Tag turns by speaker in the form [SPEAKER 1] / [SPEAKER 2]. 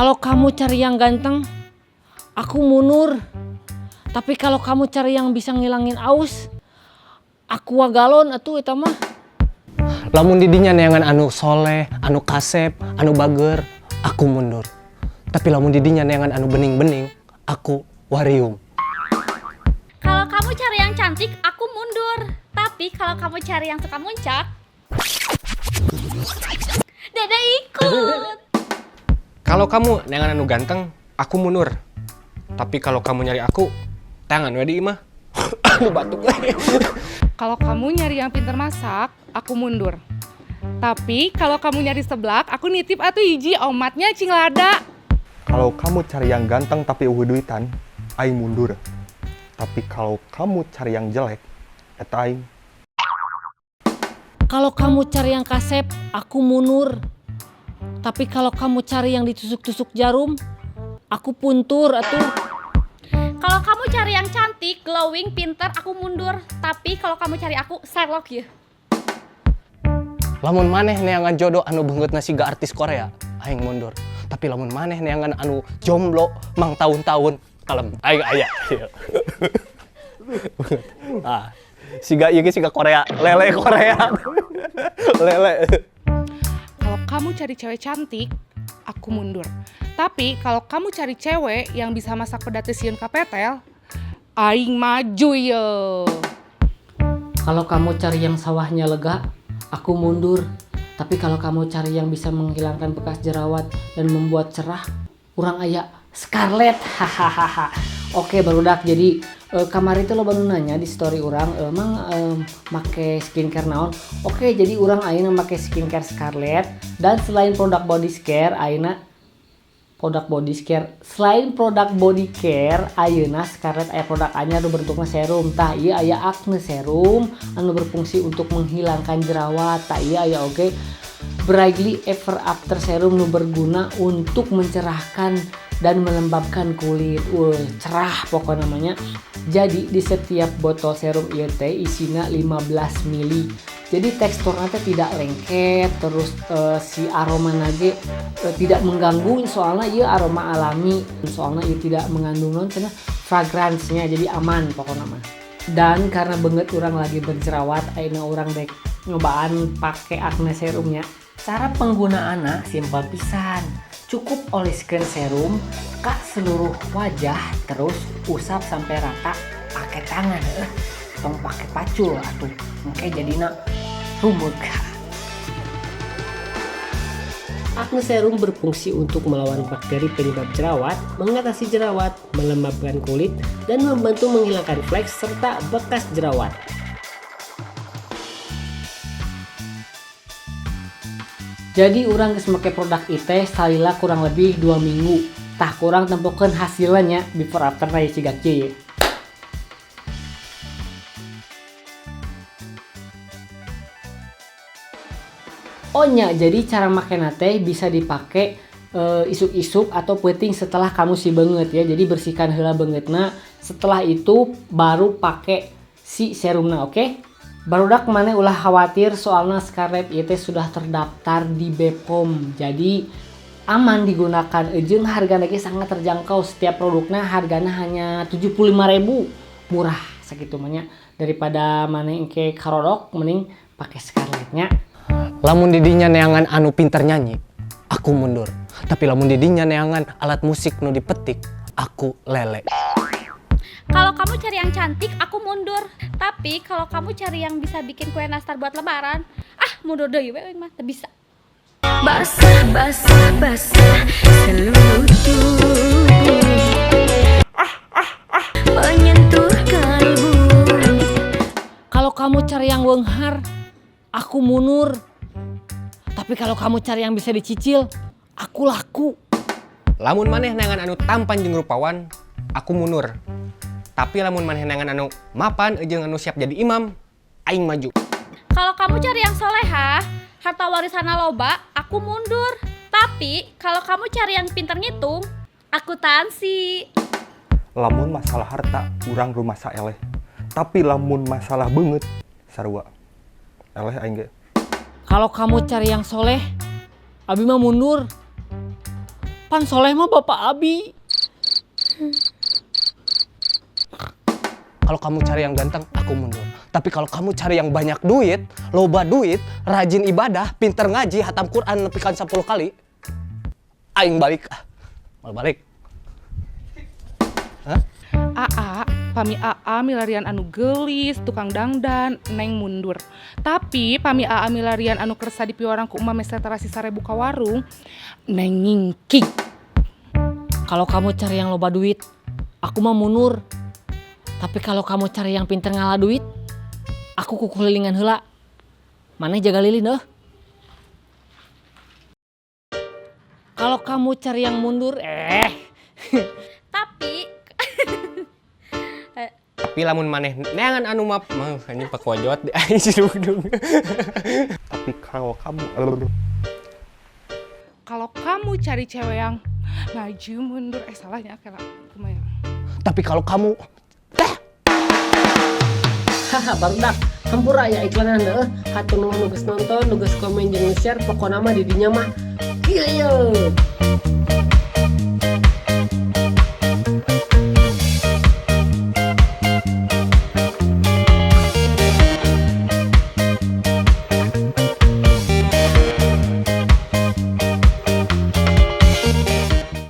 [SPEAKER 1] Kalau kamu cari yang ganteng, aku mundur. Tapi kalau kamu cari yang bisa ngilangin aus, aqua galon atuh eta mah.
[SPEAKER 2] Lamun didinya neangan anu soleh, anu kasep, anu bager, aku mundur. Tapi lamun didinya neangan anu bening-bening, aku warium.
[SPEAKER 3] Kalau kamu cari yang cantik, aku mundur. Tapi kalau kamu cari yang suka muncak, Dede ikut.
[SPEAKER 4] Kalau kamu neangan anu ganteng, aku mundur. Tapi kalau kamu nyari aku, tangan we di imah. Aduh, batuk.
[SPEAKER 5] Kalau kamu nyari yang pintar masak, aku mundur. Tapi kalau kamu nyari seblak, aku nitip atuh hiji omatnya cing lada.
[SPEAKER 6] Kalau kamu cari yang ganteng tapi euweuh duitan, aing mundur. Tapi kalau kamu cari yang jelek, eta aing.
[SPEAKER 1] Kalau kamu cari yang kasep, aku mundur. Tapi kalau kamu cari yang ditusuk-tusuk jarum, aku puntur atuh.
[SPEAKER 3] Kalau kamu cari yang cantik, glowing, pinter, aku mundur. Tapi kalau kamu cari aku, Sherlock ya.
[SPEAKER 2] Lamun maneh neangan jodoh anu beungeutna siga artis Korea, aing mundur. Tapi lamun maneh neangan anu jomblo mang tahun-tahun, kalem, aing aya. Ah, siga ieu ge siga Korea, lele Korea. Lele.
[SPEAKER 5] Kalau kamu cari cewek cantik, aku mundur. Tapi kalau kamu cari cewek yang bisa masak pedas sieun kapetel, aing maju ye.
[SPEAKER 1] Kalau kamu cari yang sawahnya lega, aku mundur. Tapi kalau kamu cari yang bisa menghilangkan bekas jerawat dan membuat cerah, urang aya Scarlett. Hahaha. Oke, barudak, jadi kamari itu lo baru nanya di story urang, emang make skincare naon? Oke, jadi urang ayeuna make skincare Scarlett, dan selain produk body care ayeuna produk body care, selain produk body care ayeuna Scarlett aya produk anyar nu bentukna serum. Tah, ieu aya acne serum anu berfungsi untuk menghilangkan jerawat. Tah, ieu aya oge Brightly Ever After serum nu berguna untuk mencerahkan dan melembabkan kulit. Wah, cerah pokoknya namanya. Jadi di setiap botol serum ieu teh isina 15 mili. Jadi teksturnya teh tidak lengket, terus si aroma nage tidak mengganggu, soalnya ieu aroma alami, soalnya ieu tidak mengandung non cenah fragrance-nya, jadi aman pokoknya mah. Dan karena beungeut urang lagi berjerawat, ayeuna urang dek nyobaan pake acne serumnya. Cara penggunaanna simpel pisan. Cukup oleskan serum ke seluruh wajah, terus usap sampai rata pakai tangan. Tong pakai pacul atuh, engke jadina rumeg. Acne serum berfungsi untuk melawan bakteri penyebab jerawat, mengatasi jerawat, melembabkan kulit, dan membantu menghilangkan flek serta bekas jerawat. Jadi urang geus make produk ieu salila kurang lebih 2 minggu. Tah, kurang tempokeun hasilnya before after na siga kieu ye. Oh nya, jadi cara makena teh bisa dipake isuk-isuk atau peuting setelah kamu si beungeut ya. Jadi bersihkan heula beungeutna, setelah itu baru pake si serumna, oke? Barudak, maneh ulah khawatir, soalnya Scarlett ieu teh sudah terdaftar di BPOM. Jadi aman digunakan, jeung hargana ge sangat terjangkau. Setiap produknya harganya hanya 75.000. Murah sakitu mah nya. Daripada maneh engke karodok, mending pakai Scarlettnya.
[SPEAKER 2] Lamun didinya neangan anu pinter nyanyi, aku mundur. Tapi lamun didinya neangan alat musik nu dipetik, aku lele.
[SPEAKER 3] Kalau kamu cari yang cantik, aku mundur. Tapi kalau kamu cari yang bisa bikin kue nastar buat lebaran, ah, mundur deui we aing mah, teu bisa.
[SPEAKER 7] Basah, basah, basah seluruh tubuh menyentuh kalbu.
[SPEAKER 1] Kalau kamu cari yang beunghar, aku mundur. Tapi kalau kamu cari yang bisa dicicil, aku laku.
[SPEAKER 4] Lamun maneh neangan anu tampan jeung rupawan, aku mundur. Tapi lamun maneh neangan anu mapan jeung anu siap jadi imam, aing maju.
[SPEAKER 3] Kalau kamu cari yang soleha, harta warisanna loba, aku mundur. Tapi kalau kamu cari yang pinter ngitung, akuntansi.
[SPEAKER 6] Lamun masalah harta, urang rumasa eleh. Tapi lamun masalah beungeut, sarua. Eleh aing ge.
[SPEAKER 1] Kalau kamu cari yang soleh, abi mah mundur. Pan soleh mah bapak Abi.
[SPEAKER 2] Kalau kamu cari yang ganteng, aku mundur. Tapi kalau kamu cari yang banyak duit, loba duit, rajin ibadah, pinter ngaji, hatam Quran nepikan 10 kali, aing balik. Ah, mau balik. Hah?
[SPEAKER 5] Aa, pami Aa milarian anu gelis, tukang dangdan, Neng mundur. Tapi pami Aa milarian anu kersa dipiwarang ku Uma meser terasi 1.000 ka warung, Neng nyingking.
[SPEAKER 1] Kalau kamu cari yang loba duit, aku mah mundur. Tapi kalau kamu cari yang pinter ngala duit, aku kukulilingan heula. Maneh jaga lilin eh. Kalau kamu cari yang mundur, eh.
[SPEAKER 3] Tapi
[SPEAKER 4] Tapi lamun maneh neangan anu map, mah ini pakojot di aing si Dugdug.
[SPEAKER 6] Tapi kalau kamu
[SPEAKER 5] Kalau kamu cari cewek yang maju mundur, eh salahnya kayak kumaha?
[SPEAKER 2] Tapi kalau kamu teh.
[SPEAKER 1] Haha, barudak. Hampura ya iklanan heuh. Hatur nuhun nu geus nonton, nu geus komen jeung share, pokona mah di dinya mah. Kieu.